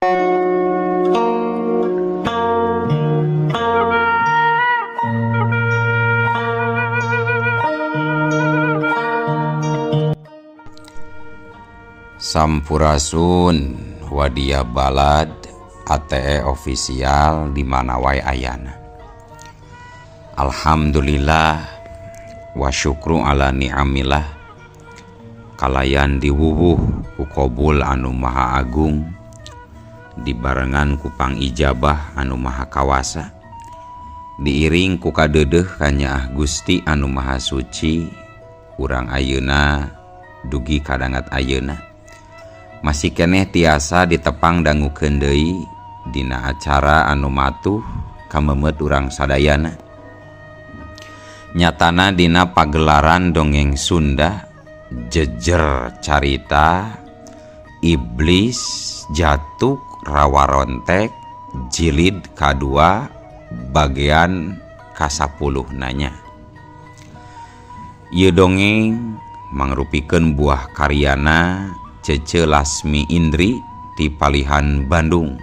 Sampurasun Wadia Balad ATE official di mana wae ayana. Alhamdulillah wa syukru ala ni'amillah kalayan diwuwuh ku kobul anu maha agung dibarengan ku pangijabah anu maha kawasa diiring ku kadeudeuh kanyaah Gusti anu maha suci urang ayeuna dugi kadangat ayeuna masih keneh tiasa ditepang dangukeun deui dina acara anu matuh kamemet urang sadayana. Nyatana dina pagelaran dongeng Sunda jejer carita iblis jatuk rawarontek jilid kadua bagian ka-10 nanya. Ieu dongeng mangrupikeun buah karyana Cece Lasmi Indri ti Palihan Bandung.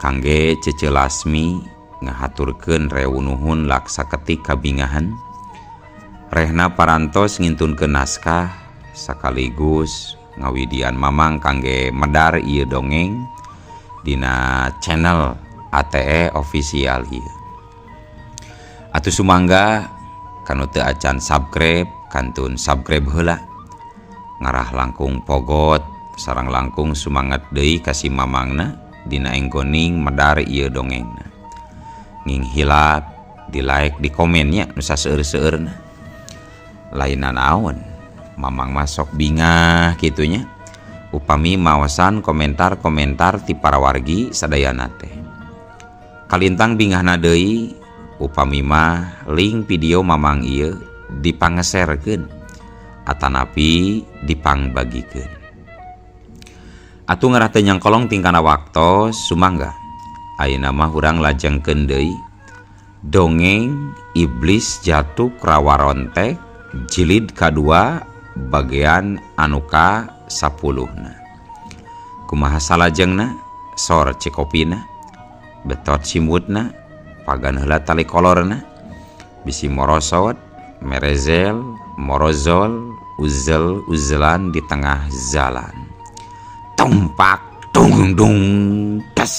Kangge Cece Lasmi ngahaturkeun rewu nuhun laksa ketik kabingahan. Rehna parantos ngintunkeun naskah sekaligus ngawidian mamang kangge medar ieu dongeng dina channel ATE official ieu. Atuh sumangga kanu teu acan subscribe kantun subscribe heula. Ngarah langkung pogot sareng langkung sumangat deui ka si mamangna dina enggoning medar ieu dongengna. Nging hilap di like di komennya nu saseueur-seueurna. Lain naon mamang masok bingah kitunya upami maosan komentar-komentar ti para wargi sadayana teh. Kalintang bingahna deui upami mah link video mamang ieu dipangeserkeun atanapi dipangbagikeun. Atuh ngarah teu nyangkolong tingkana waktos sumangga. Ayeuna mah urang lajengkeun deui dongeng iblis jatuk rawarontek jilid kadua bagian anu ka-10na. Kumaha salajengna? Sor cekopina, betot simutna, pagan heula tali kolorna, bisi morosot, merezel, morozol, uzel uzelan di tengah jalan. Tumpak dung dung des.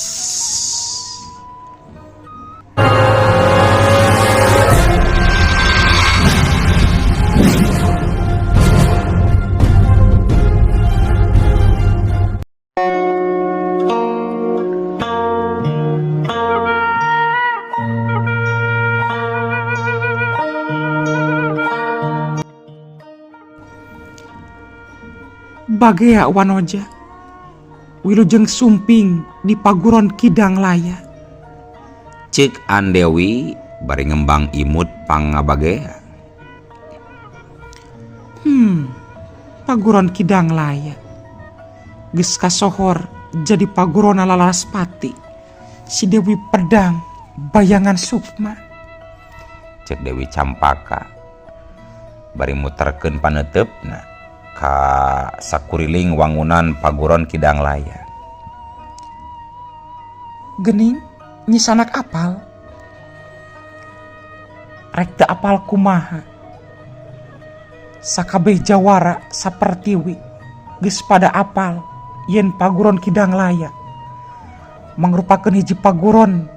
Bagea Wanoja wilujeng sumping di paguron Kidang Laya. Cek Andewi bari ngembang imut pangabagea. Paguron Kidang Laya geus kasohor jadi pagurona Lalaspati si Dewi Pedang bayangan Sukma. Cek Dewi Campaka bari muterkeun paneuteup-na ka sakuriling wangunan paguron Kidang Laya. Gening nyisanak apal rek teu apal kumaha sakabeh jawara sapertiwi geus pada apal yen paguron Kidang Laya mangrupakeun hiji paguron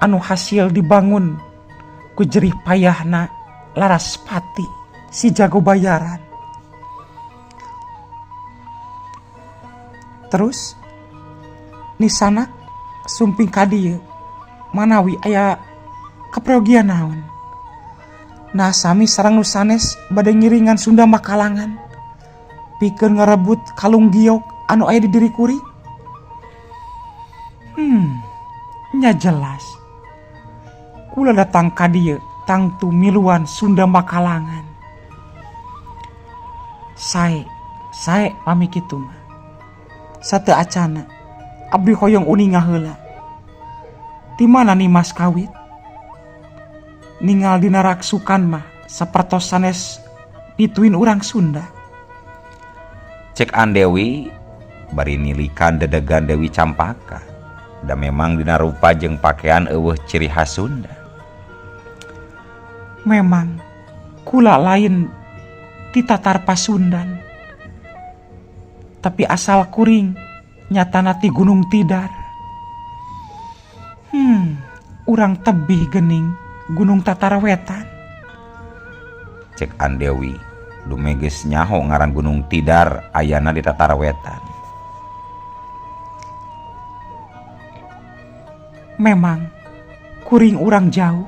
anu hasil dibangun ku jerih payahna Laraspati si jago bayaran. Terus nisanak sumping ka dieu manawi aya kaprayogian naon. Nah sami sareng nu sanes bade ngiringan Sunda Makalangan pikeun ngarebut kalung giok anu aya di diri kuring. Nya jelas. Kula datang ka dieu tangtu miluan Sunda Makalangan. Sae, sae pami kitu mah. Sate acana abdi hoyong uninga heula. Di mana nih mas kawit? Ningal dina raksukan mah sapertos sanes pituin urang Sunda. Cek Andewi Bari nilikan dedegan Dewi Campaka. Da memang dina rupa jeung pakaian eueuh ciri khas Sunda. Memang kula lain ti Tatar Pasundan. Tapi asal kuring nyatana ti Gunung Tidar. Urang tebih gening Gunung Tatar Wetan. Cek Andewi, dume geus nyaho ngaran Gunung Tidar ayana di Tatar Wetan. Memang kuring urang jauh.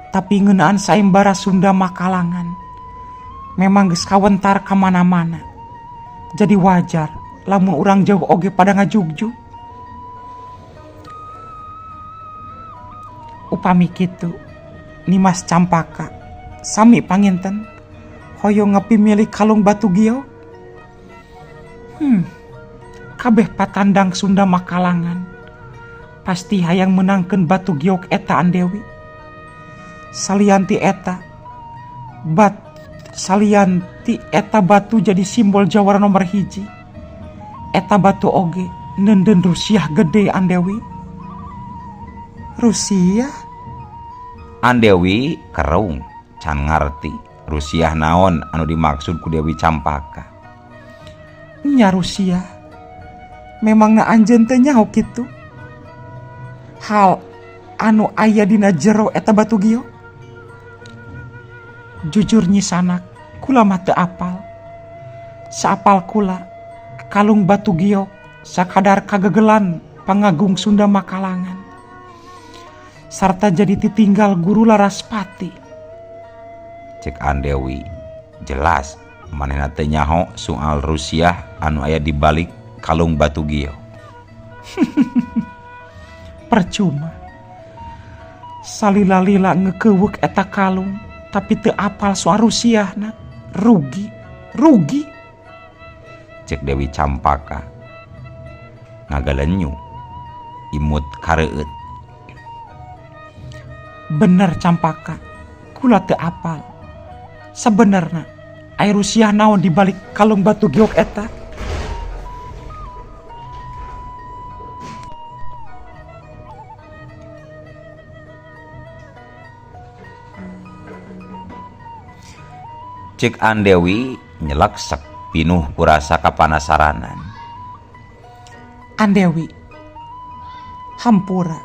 Tapi ngeunaan saembara Sunda Makalangan memang geus kawentar ka mana-mana. Jadi wajar lamun urang jauh oge pada ngajugjug. Upami kitu Nimas Campaka sami panginten hoyong ngapimilik kalung batu giok. Kabeh patandang Sunda Makalangan pasti hayang menangkeun batu giok eta Andewi. Salianti eta salianti eta batu jadi simbol jawara nomor 1. Eta batu oge nenden Rusiah gede Andewi. Rusia? Andewi kerung can ngarti Rusiah naon anu dimaksud ku Dewi Campaka. Nya Rusia. Memangna anjeun teh nyaho kitu? Hal anu aya dina jero eta batu giok. Jujur nyisanak, kula mah teu apal. Saapal kula, kalung batu giok sakadar kagegelan pangagung Sunda Makalangan. Sarta jadi titinggal guru Laraspati. Cek Andewi, jelas manehna teu nyaho soal Rusiah anu aya di balik kalung batu giok. Percuma. Salila-lila ngekeuweuk eta kalung, tapi teu apal soal Rusiahna. Rugi, rugi. Cek Dewi Campaka ngagalenyu imut kareueut. Bener Campaka, kula teu apal. Sebenarna aya Rusiah naon di balik kalung batu giok eta? Cek Andewi nyeleksek pinuh kurasa kapanasaranan. Andewi, hampura.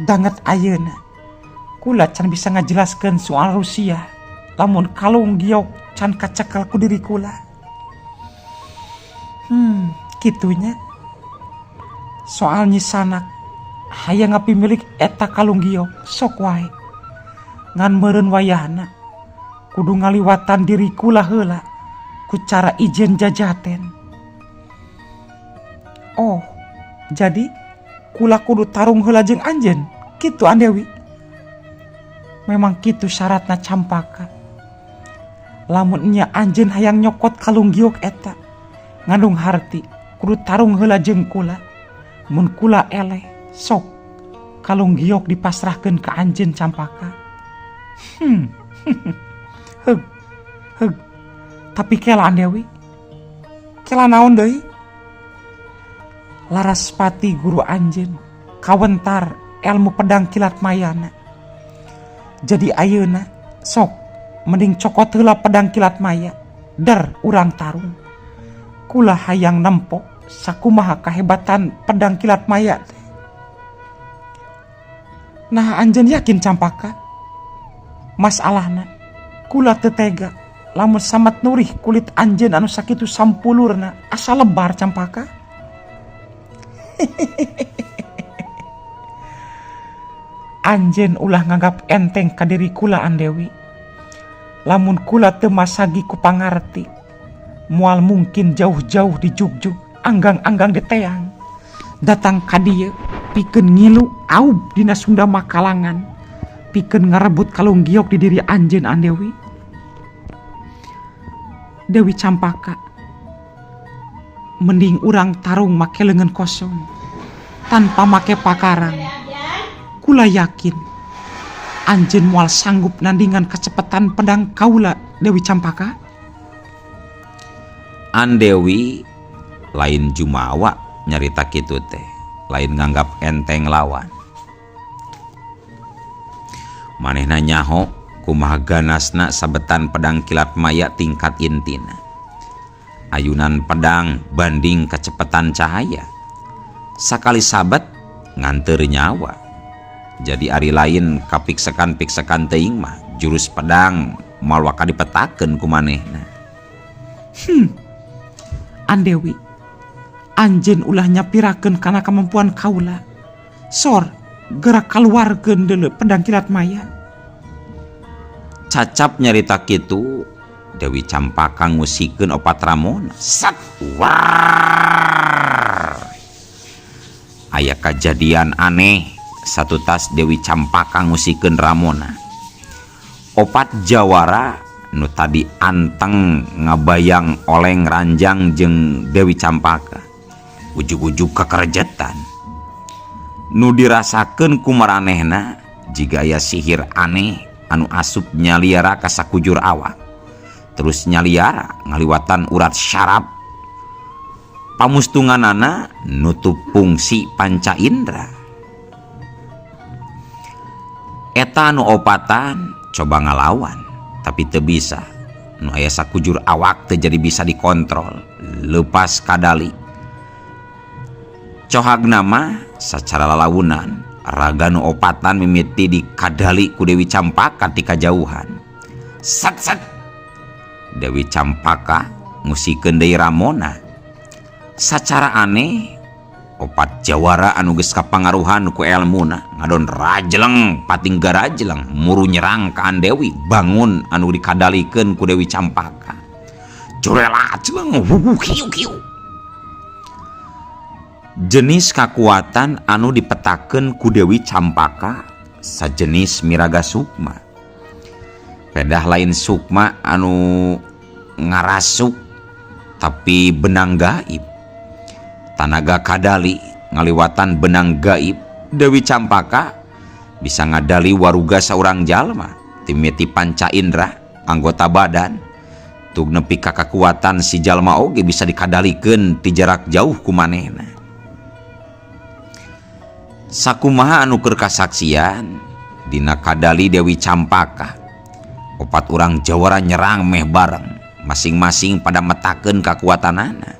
Danget ayeuna kula can bisa ngajelaskeun soal Rusia lamun kalung giok can kacekel ku diri kula. Kitunya. Soal nyisanak hayang ngapimilik eta kalung giok sok wae. Ngan meureun wayahna kudu ngaliwatan diri kula heula ku cara ijen jajaten. Oh, jadi kula kudu tarung heula jeung anjeun, kitu Andewi. Memang kitu syaratna Campaka. Lamun nya anjeun hayang nyokot kalung giok eta, ngandung harti kudu tarung heula jeung kula. Mun kula eleh, sok kalung giok dipasrahkeun ka anjeun Campaka. Heg, heg. Tapi kela Andewi, kela naon deui? Laraspati guru anjeun kawentar ilmu pedang kilat mayana. Jadi ayeuna sok mending cokot heula pedang kilat maya, der urang tarung. Kula hayang nempo sakumaha kahebatan pedang kilat maya teh. Nah anjeun yakin Campaka? Masalahna kula teu tega lamun samet nurih kulit anjeun anu sakitu sampulurna asa lebar Campaka. Anjeun ulah nganggap enteng ka diri kula Andewi. Lamun kula teu masagi ku pangarti, moal mungkin jauh-jauh dijugjug, anggang-anggang diteang. Datang ka dieu pikeun ngilu aub dina Sunda Makalangan, pikeun ngarebut kalung giok di diri anjeun Andewi. Dewi Campaka, mending urang tarung make leungeun kosong tanpa make pakarang. Kula yakin anjeun moal sanggup nandingan kecepatan pedang kaula Dewi Campaka. Andewi lain jumawa nyarita kitu teh, lain nganggap enteng lawan. Manehna nyaho kumaha ganasna sabetan pedang kilat maya tingkat intina. Ayunan pedang banding kecepatan cahaya. Sakali sabet nganteur nyawa. Jadi ari lain kapiksekan-piksekan teuing mah jurus pedang moal waka dipetakeun ku manehna. Andewi, anjeun ulah nyapirakeun kana kemampuan kaula. Sor, gerak kaluarkeun deuleu pedang kilat maya. Cacap nyarita kitu, Dewi Campaka ngusikeun opat ramona. Sat war. Aya kajadian aneh satutas Dewi Campaka ngusikeun ramona. Opat jawara nu tadi anteng ngabayang oleng ranjang jeung Dewi Campaka. Ujug-ujug kakerjetan. Nu dirasakeun ku maranehna jiga aya sihir aneh anu asup nyaliara ka sakujur awak. Terus nyaliara ngaliwatan urat syaraf. Pamustunganana nutup fungsi panca indera. Eta nu opatan coba ngalawan tapi teu bisa. Nu aya sakujur awak teu jadi bisa dikontrol, lepas kadali. Cohagna mah sacara lalaunan raga nu opatan mimiti dikadali ku Dewi Campaka ti kajauhan. Sat sat. Dewi Campaka ngusikeun deui ramona. Sacara aneh opat jawara anu geus kapangaruhan ku elmuna ngadon rajleng pating garajleng muru nyerang ka Andewi bangun anu dikadalikeun ku Dewi Campaka. Curela jleng wuh kiu kiu. Jenis kakuatan anu dipetakeun ku Dewi Campaka sajenis miraga sukma. Pedah lain sukma anu ngarasuk tapi benang gaib. Tanaga kadali ngaliwatan benang gaib Dewi Campaka bisa ngadali waruga saurang jalma timiti panca indera anggota badan tug nepi ka kakuatan si jalma oge bisa dikadalikeun ti jarak jauh ku manehna. Sakumaha anu keur kasaksian dina kadali Dewi Campaka opat urang jawara nyerang meh bareng masing-masing pada metakeun kakuatanana.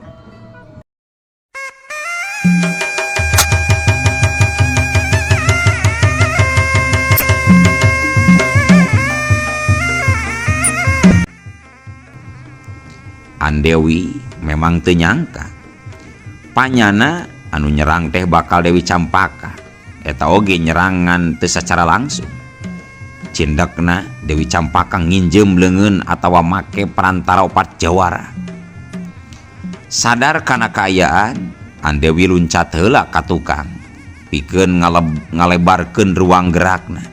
Andewi memang teu nyangka panyana anu nyerang teh bakal Dewi Campaka. Eta oge nyerangan teu secara langsung. Cindekna Dewi Campaka nginjem leungeun atawa make perantara opat jawara. Sadar kana kaayaan, Andewi luncat heula ka tukang pikeun ngalebarkeun ruang gerakna.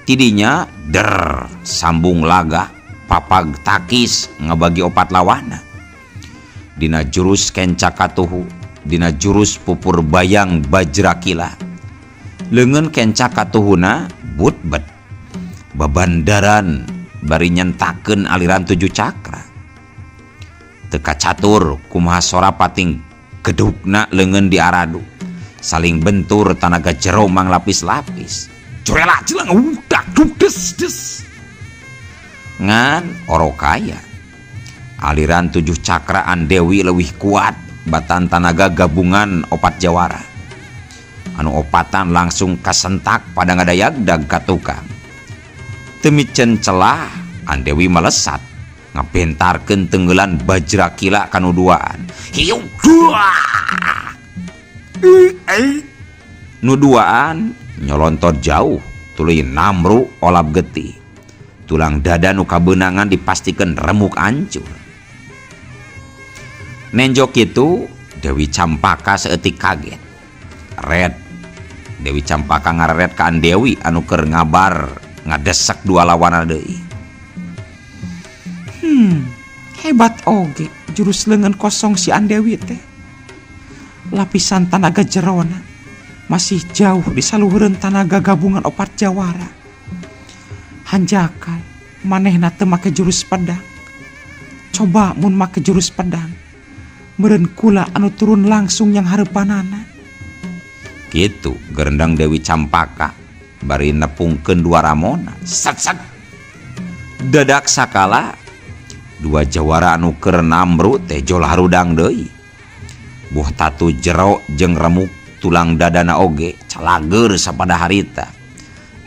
Tidinya der sambung laga papag takis ngabagi opat lawana. Dina jurus kenca katuhu, dina jurus pupur bayang bajrakila. Leungeun kenca katuhuna butbet babandaran bari nyentakeun aliran 7 cakra. Teu kacatur kumaha sora pating gedugna leungeun diaradu. Saling bentur tanaga jero mang lapis-lapis. Curela jeleng udak des des. Ngan orokaya aliran 7 cakra Andewi leuwih kuat batan tanaga gabungan opat jawara. Anu opatan langsung kasentak pada ngadayagdag ka tukang. Temicen celah Andewi melesat ngabentarkeun tenggelan bajrakila kanu duaan. Hiu dua. Nu duaan nyolontor jauh tuluy namru olap getih. Tulang dada nu kabeunangan dipastikan remuk ancur. Nenjok itu Dewi Campaka seeutik kaget. Red Dewi Campaka ngareret ka Andewi anu keur ngabar ngadesek dua lawana deui. Hebat oge jurus leungeun kosong si Andewi teh. Lapisan tanaga jerona masih jauh disaluhureun tanaga gabungan opat jawara. Hanjakal manehna teu make jurus pedang. Coba mun make jurus pedang. Meureun kula anu turun langsung yang hareupanana. Kitu gerendang Dewi Campaka bari nepungkeun dua ramona. Sat sat. Dadak sakala dua jawara anu keur namru teh jolah rudang deui. Buh tatu jero jeung remuk tulang dadana oge calageur sapada harita.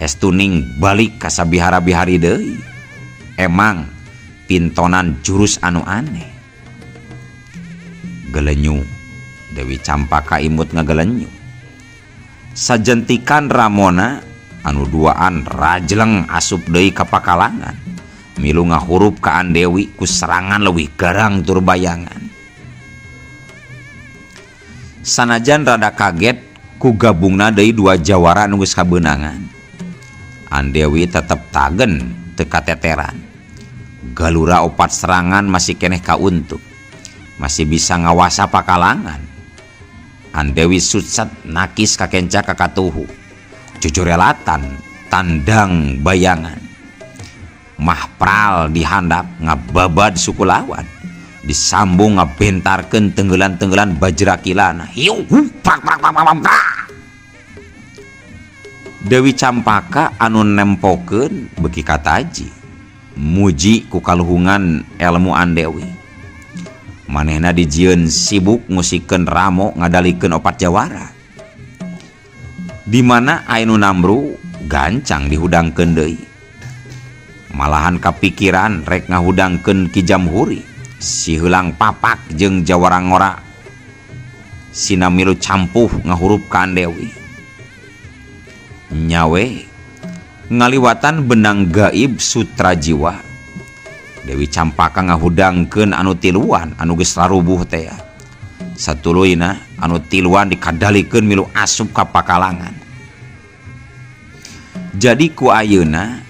Estuning balik ka sabihara-bihari deui. Emang pintonan jurus anu aneh. Gelenyu Dewi Campaka imut ngagelenyu. Sajentikan ramona anu duaan rajleng asup deui ka pakalangan. Milu ngahurup ka Andewi ku serangan leuwih garang tur bayangan. Sanajan rada kaget ku gabungna deui dua jawara nu geus kabeunangan. Andewi tetep tagen teu kateteran. Galura opat serangan masih keneh kauntuk. Masih bisa ngawasa pakalangan. Andewi sutset nakis kakenca kakatuhu. Jujurelatan tandang bayangan. Mahpral dihandap ngababad suku lawan. Disambung ngabentarkeun tenggelan-tenggelan bajrakilana. Hiu prak prak prak prak prak. Dewi Campaka anu nempokeun beuki kataji. Muji ku kaluhungan elmu Andewi. Manehna dijieun sibuk ngusikeun ramo ngadalikeun opat jawara. Di mana aya nu namru gancang dihudangkeun deui. Malahan kapikiran rek ngahudangkeun Ki Jamhuri. Si heulang papak jeung jawara ngora. Sina milu campuh ngahurup ka Andewi. Nyawe ngaliwatan benang gaib sutra jiwa. Dewi Campaka ngahudangkeun anu tiluan anu geus larubuh teh. Satuluyna anu tiluan dikadalikeun milu asup ka pakalangan. Jadi ku ayeuna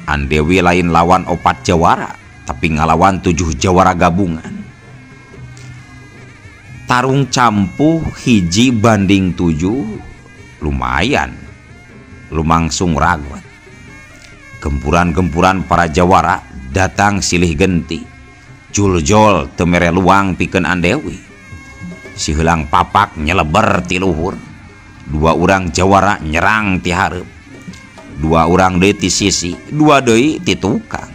Andewi lain lawan opat jawara, tapi ngalawan 7 jawara gabungan. Tarung campuh 1:7 lumayan lumangsung ragot. Gempuran-gempuran para jawara datang silih genti. Juljol teu mere luang pikeun Andewi. Si heulang papak nyeleber ti luhur. Dua urang jawara nyerang ti hareup. Dua urang deui ti sisi, dua deui ti tukang.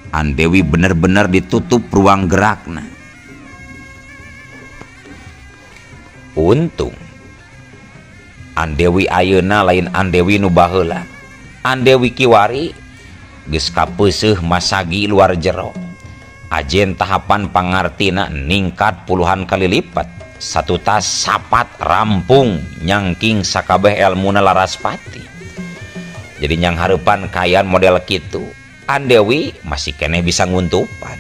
Andewi bener-bener ditutup ruang gerakna. Untung Andewi ayeuna lain Andewi nu baheula. Andewi kiwari geus kapeuseuh masagi luar jero. Ajen tahapan pangartina ningkat puluhan kali lipat. Satu tas sapat rampung nyangking sakabeh elmuna Laraspati. Jadi nyang hareupan kayan model kitu, Andewi masih keneh bisa nguntupan.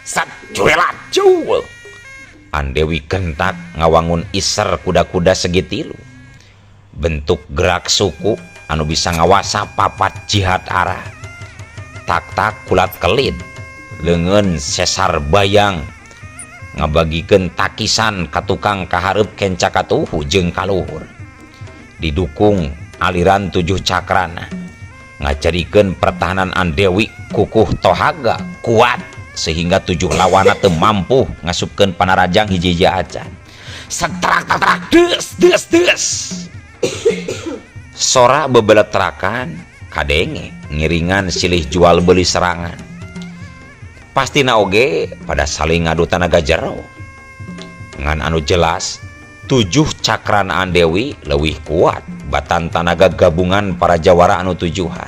Sat juelat jul. Andewi kentak ngawangun iser kuda-kuda segitilu. Bentuk gerak suku anu bisa ngawasa papat jihad arah. Tak-tak kulat kelit, leungeun sesar bayang ngabagikeun takisan ka tukang kahareup kenca katuhu jeung kaluhur. Didukung aliran 7 cakrana ngajadikeun pertahanan Andewi kukuh tohaga kuat sehingga 7 lawana teu mampu ngasupkeun panarajang hiji-hiji acan. Setrak trak des des des. Sora bebeletrakan kadenge ngiringan silih jual beli serangan. Pastina oge pada saling ngadu tanaga jero. Ngan anu jelas 7 cakran Andewi leuwih kuat batan tanaga gabungan para jawara anu tujuhan.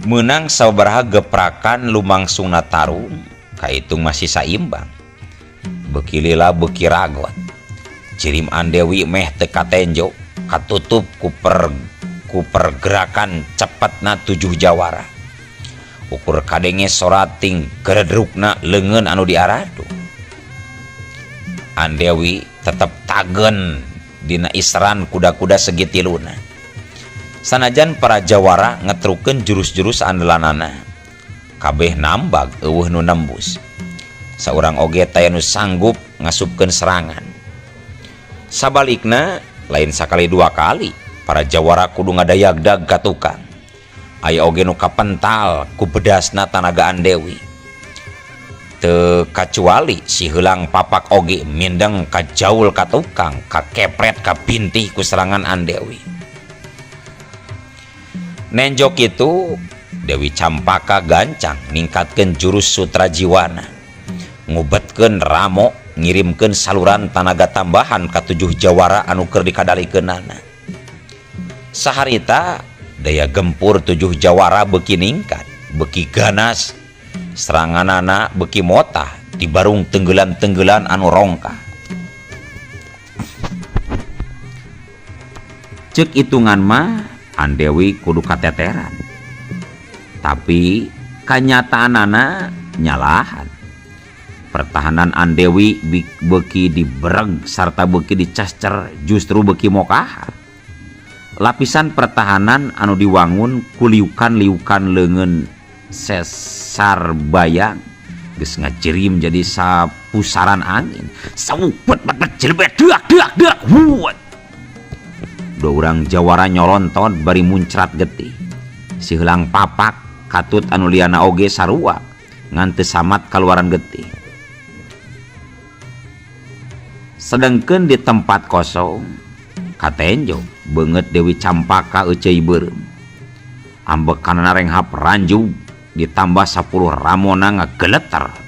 Menang sabaraha geprakan lumangsungna tarung kaitung masih saimbang. Beuki lila beuki ragot. Cirim Andewi meh teu katenjo katutup ku pergerakan cepetna 7 jawara. Ukur kadenge sorating geredrukna leungeun anu diaradu. Andewi tetep tagen dina isran kuda-kuda segitiluna. Sanajan para jawara ngetrukeun jurus-jurus andelanana, kabeh nambag eueuh nu nembus. Saurang oge taya nu sanggup ngasupkeun serangan. Sabalikna lain sakali dua kali Para jawara kudu ngadayagdag ka tukang. Aya oge nu kapental ku bedasna tanaga Andewi. Teu kacuali si heulang papak oge mindeng kajaul ka tukang, kakepret kabintih ku serangan Andewi. Nenjo kitu Dewi Campaka gancang ningkatkeun jurus sutra jiwana, ngubetkeun ramo, ngirimkeun saluran tanaga tambahan ka 7 jawara anu keur dikadalikeunana. Saharita daya gempur 7 jawara beuki ningkat, beuki ganas, seranganana beuki motah dibarung tenggelan-tenggelan anu rongkah. Ceuk hitungan mah Andewi kudu kateteran. Tapi kanyataanana nyalahan. Pertahanan Andewi beuki dibereg sarta beuki dicascer justru beuki mokahan. Lapisan pertahanan anu diwangun kuliukan-liukan leungeun sesar bayang geus ngajirim jadi sapusaran angin. Saupet bet jelebet deak deak deak huat. Dua urang jawara nyolontot bari muncrat getih. Si heulang papak katut anu liana oge sarua ngan teu samat kaluaran getih. Sedengkeun di tempat kosong katenjo beungeut Dewi Campaka euceuy beureum. Ambekanana renghap ranjug ditambah 10 ramona ngageleter.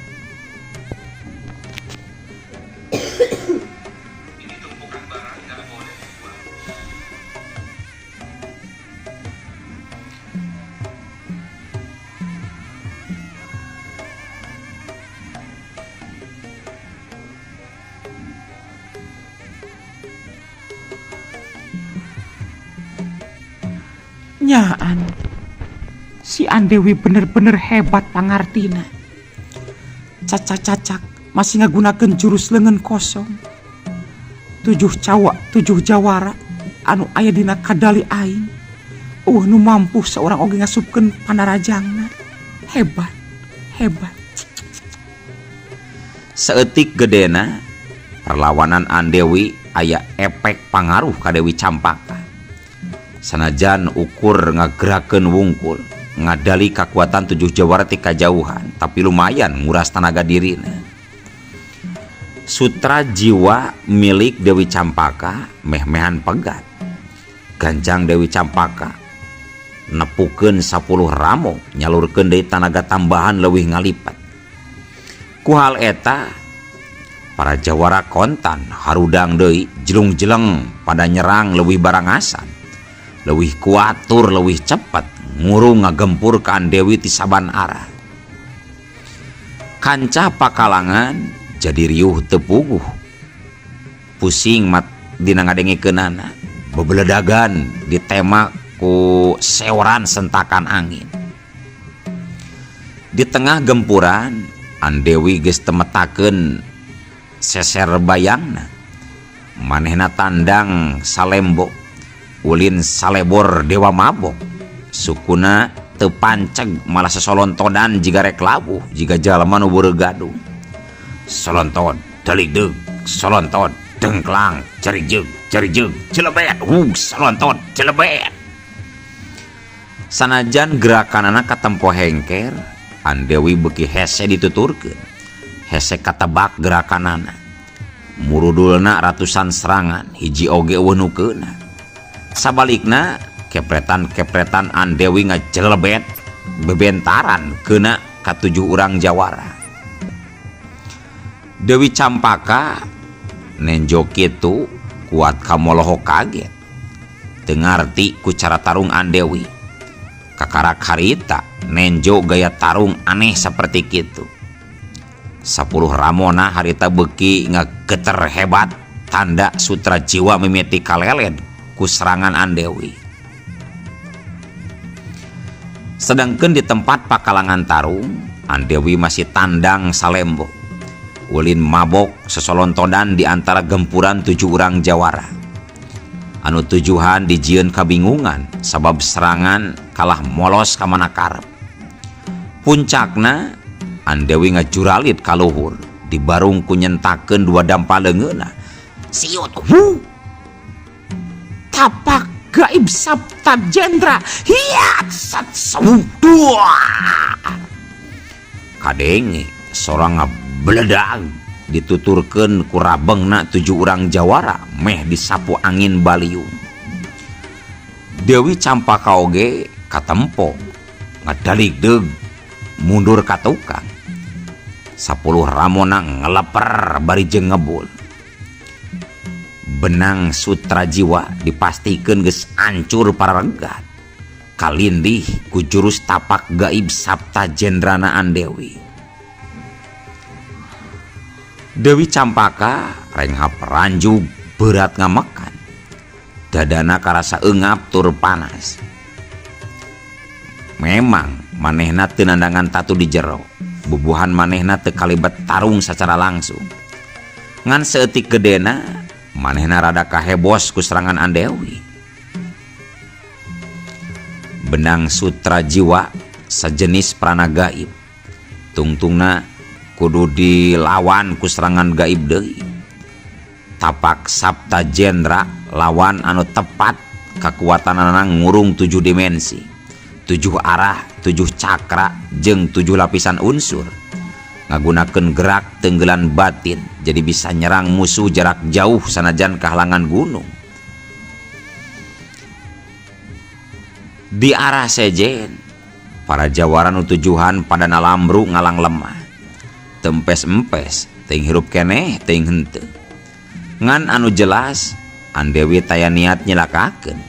Nyaan si Andewi bener-bener hebat pangartina. Cacak-cacak masih ngagunakeun jurus leungeun kosong. 7 cawa, 7 jawara anu aya dina kadali aing. Eueuh nu mampu seorang oge ngasupkeun panarajangna. Hebat, hebat. Saeutik gedena perlawanan Andewi aya efek pangaruh ka Dewi Campaka. Sanajan ukur ngagerakeun wungkul, ngadali kakuatan 7 jawara ti kajauhan, tapi lumayan nguras tanaga dirina. Sutra jiwa milik Dewi Campaka meh-mehan pegat. Ganjang Dewi Campaka nepukeun 10 ramo, nyalurkeun deui tanaga tambahan leuwih ngalipat. Ku hal eta para jawara kontan harudang deui jelung-jeleng pada nyerang leuwih barangasan. Leuwih kuatur, leuwih cepet ngurung ngagempur ka Andewi ti saban arah. Kancah pakalangan jadi riuh teu puguh. Pusing mat dina ngadengikeunana, bebeledagan ditema ku seoran sentakan angin. Di tengah gempuran Andewi geus temetakeun seser bayangna. Manehna tandang salembo, ulin salebor dewa mabok. Sukuna teu panceg malah sesolontodan jiga rek labuh, jiga jalma nu beureug gadung. Solonton, deligdeug, solonton, dengklang, cerijeug, cerijeug, celebet, solonton, celebet. Sanajan gerakanana katempo hengker, Andewi beuki hese dituturkeun. Hese katebak gerakanana. Murudulna ratusan serangan, hiji oge eueuh nu keuna. Sabalikna, kepretan-kepretan Andewi ngajelebet bebentaran keuna ka 7 urang jawara. Dewi Campaka nenjo kitu kuat kamoloho kaget. Teu ngarti ku cara tarung Andewi. Kakarak harita nenjo gaya tarung aneh seperti kitu. 10 ramona harita beuki ngageter hebat tanda sutra jiwa mimiti kaleled ku serangan Andewi. Sedangkan di tempat pakalangan tarung, Andewi masih tandang salembo. Ulin mabok sesolontodan di antara gempuran 7 urang jawara. Anu tujuhan dijieun kabingungan sabab serangan kalah molos ka mana karep. Puncakna Andewi ngajuralit ka luhur, dibarung ku nyentakeun 2 dampa leungeunna. Siut hu. Tapak gaib Sapta Jendra. Hiat sat dua. Kadenge sorang ngabeledag dituturkeun ku rabengna 7 urang jawara meh disapu angin baliung. Dewi Campaka oge katempo ngadaligdeug mundur ka tukang. 10 ramona ngeleper bari jeung ngebul. Benang sutra jiwa dipastikeun geus ancur pararegat. Kalindih ku jurus tapak gaib Sapta Jendrana Andewi. Dewi Campaka renghap ranjug berat ngamekan. Dadana karasa eungap tur panas. Memang manehna teu nandangan tatu di jero. Bubuhan manehna teu kalibet tarung secara langsung. Ngan saeutik gedena manehna rada kahebos ku serangan Andewi. Benang sutra jiwa sejenis prana gaib. Tungtungna kudu dilawan ku serangan gaib deui. Tapak Sapta Jendra lawan anu tepat kakuatanana ngurung 7 dimensi, 7 arah, 7 cakra jeung 7 lapisan unsur. Ngagunakeun gerak tenggelan batin jadi bisa nyerang musuh jarak jauh sanajan kahalangan gunung. Di arah sejen para jawara nu tujuhan pada nalambru ngalang lemah. Tempes-empes teuing hirup keneh teuing henteu. Ngan anu jelas Andewi taya niat nyelakakeun.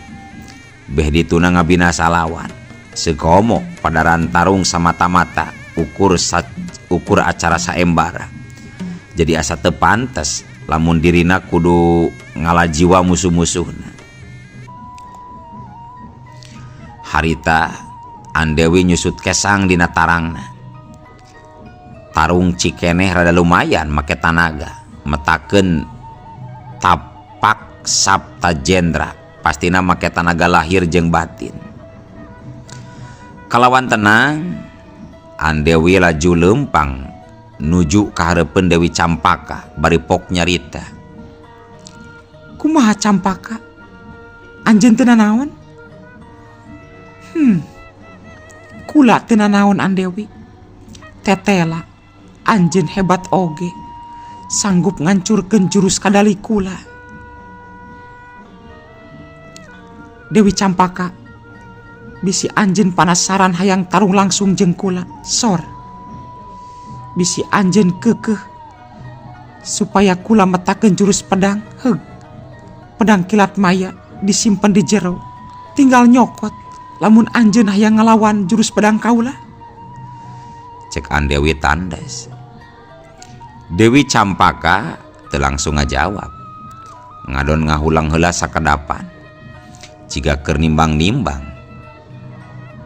Beh dituna ngabinasa lawan. Sekomo padaran tarung samata-mata ukur acara saembara. Jadi asa teu pantes lamun dirina kudu ngalajiwa musuh-musuhna. Harita Andewi nyusut kesang dina tarangna. Tarung cikeneh rada lumayan make tanaga, metakeun tapak Sapta Jendra, pastina make tanaga lahir jeung batin. Kalawan tenang Andewi laju leumpang nuju ka hareupeun Dewi Campaka bari pok nyarita. Kumaha Campaka? Anjeun teu nanaon? Kula teu nanaon Andewi. Tetela anjeun hebat oge. Sanggup ngancurkeun jurus kadali kula. Dewi Campaka, bisi anjeun panasaran hayang tarung langsung jeung kula. Sor. Bisi anjeun keukeuh supaya kula metakeun jurus pedang. Heug. Pedang kilat maya disimpen di jero. Tinggal nyokot lamun anjeun hayang ngalawan jurus pedang kaula. Cek Andewi tandes. Dewi Campaka teu langsung ngajawab. Ngadon ngahulang heula sakedapan. Jiga keur nimbang-nimbang.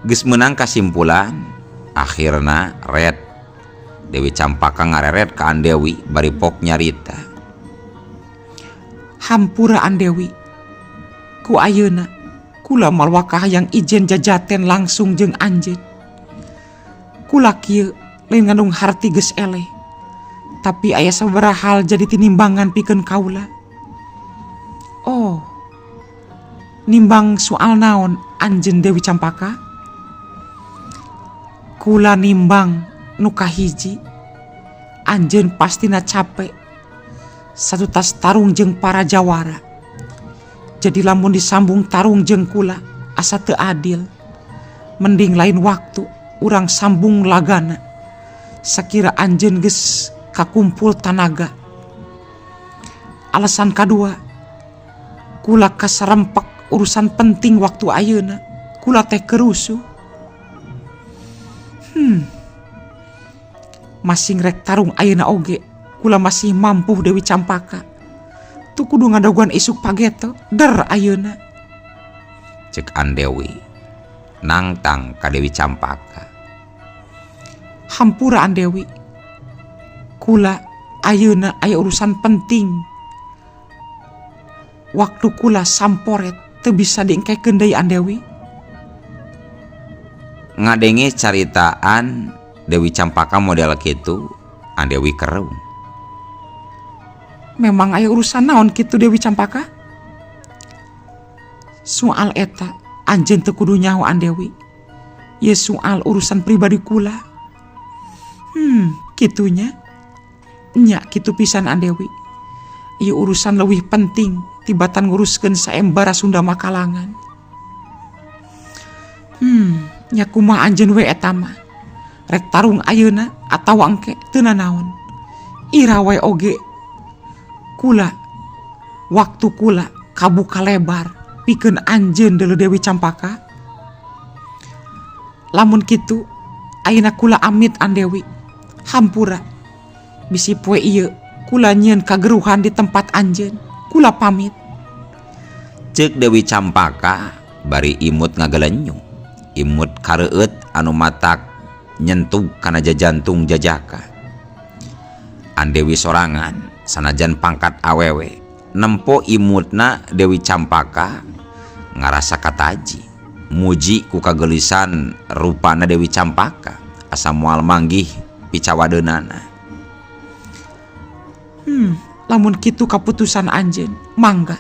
Geus meunang kasimpulan, akhirna red. Dewi Campaka ngareret ka Andewi bari pok nyarita. Hampura Andewi. Ku ayeuna kula malwakah yang ijen jajaten langsung jeung anjeun. Kula kieu lain ngandung harti geus eleh. Tapi aya sabaraha hal jadi tinimbangan pikeun kaula. Oh. Nimbang soal naon anjeun Dewi Campaka? Kula nimbang nu kahiji. Anjeun pastina capek. Satutas tarung jeung para jawara. Jadi lamun disambung tarung jeung kula asa teu adil. Mending lain waktu urang sambung lagana. Sakira anjeun geus kakumpul tanaga. Alasan kadua, kula kasarempek urusan penting waktu ayeuna. Kula teh kerusuh. Masing rek tarung ayeuna oge, kula masih mampu Dewi Campaka. Tu kudu ngadaguan isuk pageto, der ayeuna. Cek Andewi nangtang ka Dewi Campaka. Hampura Andewi. Kula ayeuna aya urusan penting. Waktu kula samporet teu bisa diengkekeun deui Andewi. Ngadenge caritaan Dewi Campaka model kitu, Andewi kerung. Memang aya urusan naon kitu Dewi Campaka? Soal eta anjeun teu kudu nyaho Andewi. Ieu soal urusan pribadi kula. Kitunya. Nya kitu pisan Andewi. Ieu urusan leuwih penting tibatan nguruskeun saembara Sunda Makalangan. Nya kumaha anjeun we eta mah. Rek tarung ayeuna atawa engke teu nanaon. Ira we oge kula waktu kula kabuka lebar pikeun anjeun deuleu Dewi Campaka. Lamun kitu ayeuna kula amit Andewi. Hampura bisi poe ieu kula nyieun kageruhan di tempat anjeun. Kula pamit. Ceuk Dewi Campaka bari imut ngagelenyung. Imut kareueut anu matak nyentuh kana jajantung jajaka. Andewi sorangan sanajan pangkat awewe nempo imutna Dewi Campaka ngarasa kataji. Muji ku kagelisan rupana Dewi Campaka asa moal manggih picawadeunana. Lamun kitu kaputusan anjeun, mangga.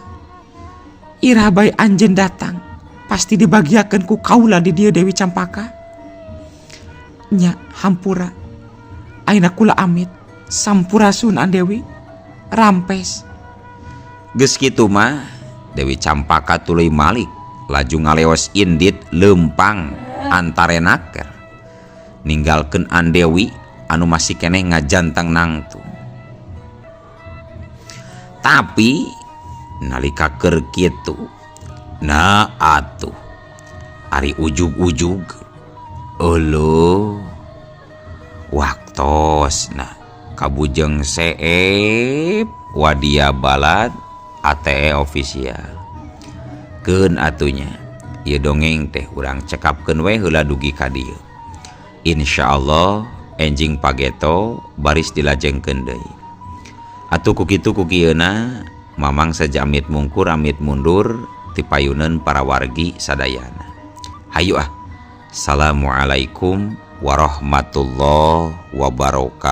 Ira bae anjeun datang, pasti dibagiakeun ku kaula di dieu Dewi Campaka. Nya hampura. Ayeuna kula amit, sampurasun Andewi. Rampes. Geus kitu mah Dewi Campaka tuluy malik laju ngaleos indit leumpang antarenaker. Ninggalkeun Andewi anu masih keneh ngajantang nangtung. Tapi nalika keur kitu, nah atuh ari ujug-ujug euleuh waktosna kabujeng seep wadia balad ATE official. Keun atunya ieu dongeng teh urang cekapkeun we heula dugi ka dieu. Insyaallah enjing pageto baris dilajengkeun deui. Atuh ku kitu ku kieuna Mamang saja amit mungkur amit mundur tipayuneun para wargi sadayana. Hayu ah. Assalamualaikum warahmatullahi wabarakatuh.